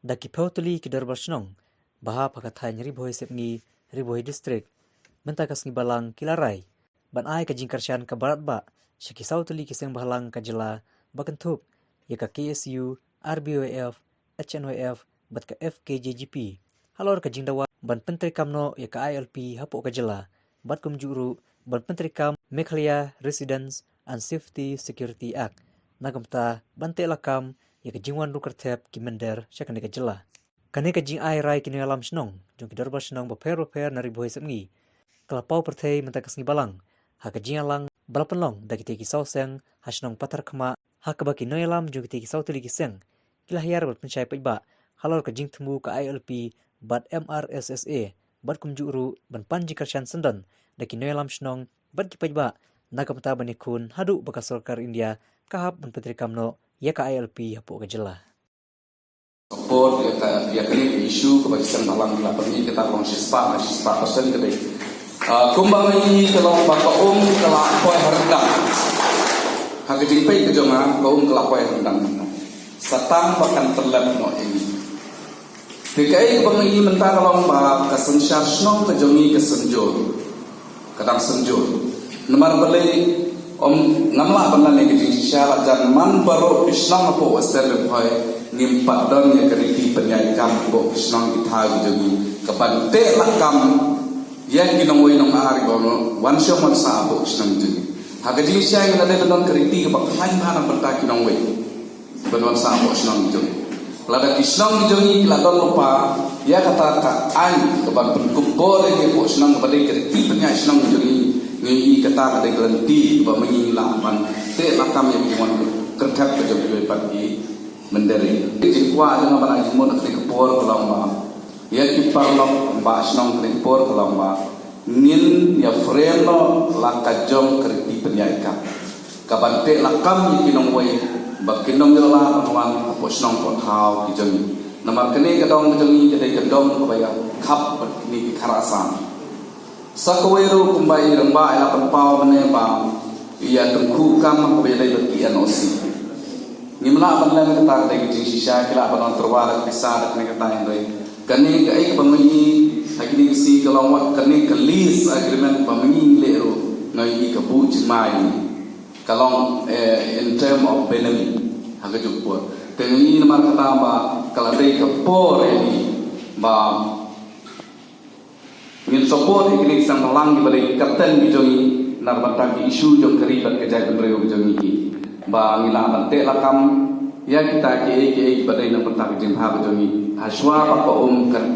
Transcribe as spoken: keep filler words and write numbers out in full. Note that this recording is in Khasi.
da ki phew tylli ki dorbar shnong ba hap ha ka thaiñ Ri Bhoi Sepngi, Ri Bhoi District, mynta ka sngi Balang ki la rai ban ai ka jingkyrshan kaba radbah sha ki saw tylli ki seng bhalang ka jylla ba kynthup ïa ka K S U, R B Y F, H N Y F bad ka F K J G P halor ka jingdawa ban pyntreikam noh ïa ka I L P hapoh ka jylla bad kumjuh ruh ban pyntreikam Meghalaya Residents and Safety Security Act, na ka bynta ban teh lakam ïa ka jingwan ruh kyrthep ki mynder sha kane ka jylla. Kane ka jingai rai ki nongïalam shnong jong ki dorbar shnong bapher bapher na Ri Bhoi Sepngi ka la paw pyrthei mynta ka sngi Balang ha ka jingïalang ba la pynlong da kitei ki saw seng ha shnong Patharkhmah, ha kaba ki nongïalam jong kitei ki saw tylli ki seng ki la hiar ban pynshai paidbah halor ka jingthmu ka I L P bad M R S S A bad kumjuh ruh ban pan jingkyrshan syndon da ki nongïalam shnong bad ki paidbah, na ka bynta ban ïakhun haduh ba ka sorkar India ka hap ban pyntreikam noh ïa ka I L P hapoh ka jylla. Support ïa ka, ïa kane ka issue kaba ki seng bhalang ki la pynmih, kata ka long shispah na shispah percent ka dei. Ah, kumba ngi ïohi ka long ba ka um ka la poi ha ryndang. Ha ka jingpeit ka jong nga, ka um ka la poi ha ryndang. Sa tang ba kan tyllep noh ïa ngi. Te kaei kaba ngi ïohi mynta ka long ba ka synshar shnong ka jong ngi ka synjor. Ka dang synjor. Namar balei, ym, ngam lah ban len ïa ka jingshisha la jan man baroh ki shnong hapoh Western Ri Bhoi ngim pat don ïa ka riti pynïaid kam hapoh ki shnong ki thaw ki jong ngi kaban teh lakam ïa ki nongwei nongar kiba wan shong wan sah hapoh ki shnong ki jong ngi. Ha ka jingshisha ngi la dei ban don ka riti kaba khlaiñ bha na ka bynta ki nongwei ban wan sah hapoh shnong ki jong ngi. Lada ki shnong ki jong ngi ki la don lypa ïa kata ka aiñ kaban pynkup bor ïa ki hapoh shnong kaba dei ka riti pynïaid shnong ki jong ngi, ngi ïohi kata ka dei ka lynti kaba ma ngi lah ban teh lakam ïa ka jingwan kyrthep ka jong kiwei pat ki mynder. Ka jingkwah jong nga ban ai jingmut ha kane ka por ka long ba ïa ki paralok ba shnong kane ka por ka long ba ngin ïa frame noh la ka jong ka riti pynïaid kam kaban teh lakam ïa ki nongwei ba kin ym ïoh lah ban wan hapoh shnong hapoh thaw ki jong ngi. Namar kane ka dong ka jong ngi ka dei ka dong kaba ïa khap bad kine ki kharasan. Sa kawei ruh kumba i rangbah i la pynpaw mynne ba ïa tyngkhuh kam kaba ïadei bad ki N O C. Ngim lah ban len kata ka dei ka jingshisha, ki lah ban wan tyrwa da ka pisa da kane kata, hynrei kane kaei kaba ma ngi ha kine ki sngi ka long wat kane ka lease agreement ba ma ngi ngi leh ruh nga ïohi ka buh jingmai. Ka long, eh, in term of benefit ha ka juh ka por. Te nga ïohi namar kata ba ka la dei ka por ïa ngi ba ngin support ïa kine ki seng bhalang kiba dei ki kyrteng ki jong ngi na ka bynta ki issue jong ka ri bad ka jaitbynriew ki jong ngi, ba ngi lah ban teh lakam ïa kita kiei kiei kiba dei na ka bynta ka jingbha ka jong ngi. Hashwa ba ka um kan